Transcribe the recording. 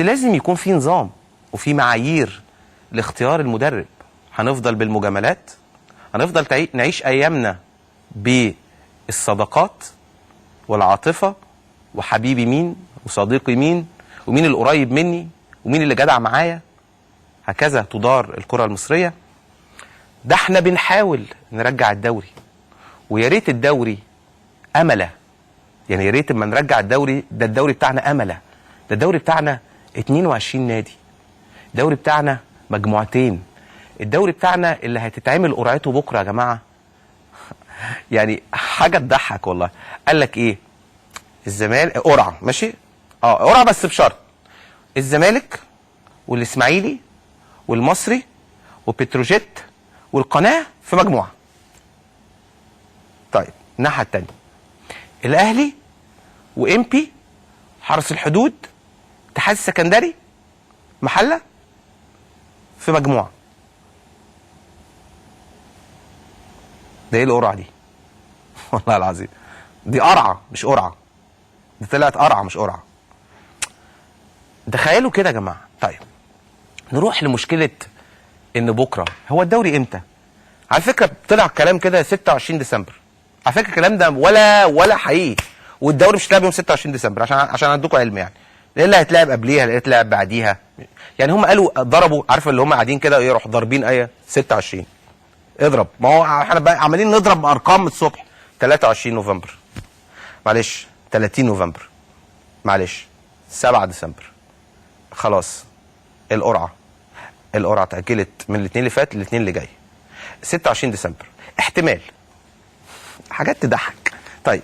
لازم يكون في نظام وفي معايير لاختيار المدرب. هنفضل بالمجاملات؟ هنفضل نعيش ايامنا بالصداقات والعاطفة، وحبيبي مين وصديقي مين ومين القريب مني ومين اللي جدع معايا؟ هكذا تدار الكره المصرية. ده احنا بنحاول نرجع الدوري، ويا ريت الدوري امله، يعني يا ريت اما نرجع الدوري ده، الدوري بتاعنا امله، ده الدوري بتاعنا 22 نادي، الدوري بتاعنا مجموعتين، الدوري بتاعنا اللي هتتعمل قرعته بكره يا جماعة. يعني حاجة تضحك والله. قال لك ايه؟ الزمالك قرعه، ماشي، قرعه بس بشرط، الزمالك والاسماعيلي والمصري وبتروجيت والقناة في مجموعة. طيب الناحية الثانية الاهلي وامبي، حرس الحدود، اتحاد السكندري، محله في مجموعة. ده ايه القرعة دي؟ والله العظيم دي قرعه مش قرعه، دي طلعت قرعه مش قرعه. تخيلوا كده يا جماعة. طيب نروح لمشكلة ان بكره هو الدوري امتى؟ على فكرة طلع كلام كده 26 ديسمبر، على فكرة الكلام ده ولا حقيقي، والدوري مش هيتلعب يوم 26 ديسمبر عشان عندكم علم، يعني لا اللي هيتلعب قبليها لا هيتلعب بعديها. يعني هم قالوا ضربوا، عارف اللي هم قاعدين كده يروح ضاربين ايه 26 اضرب، ما هو احنا بقى عمالين نضرب ارقام الصبح. 23 نوفمبر، معلش 30 نوفمبر، معلش 7 ديسمبر، خلاص القرعة اتاجلت من الاثنين اللي فات للاثنين اللي جاي، 26 ديسمبر احتمال. حاجات تضحك. طيب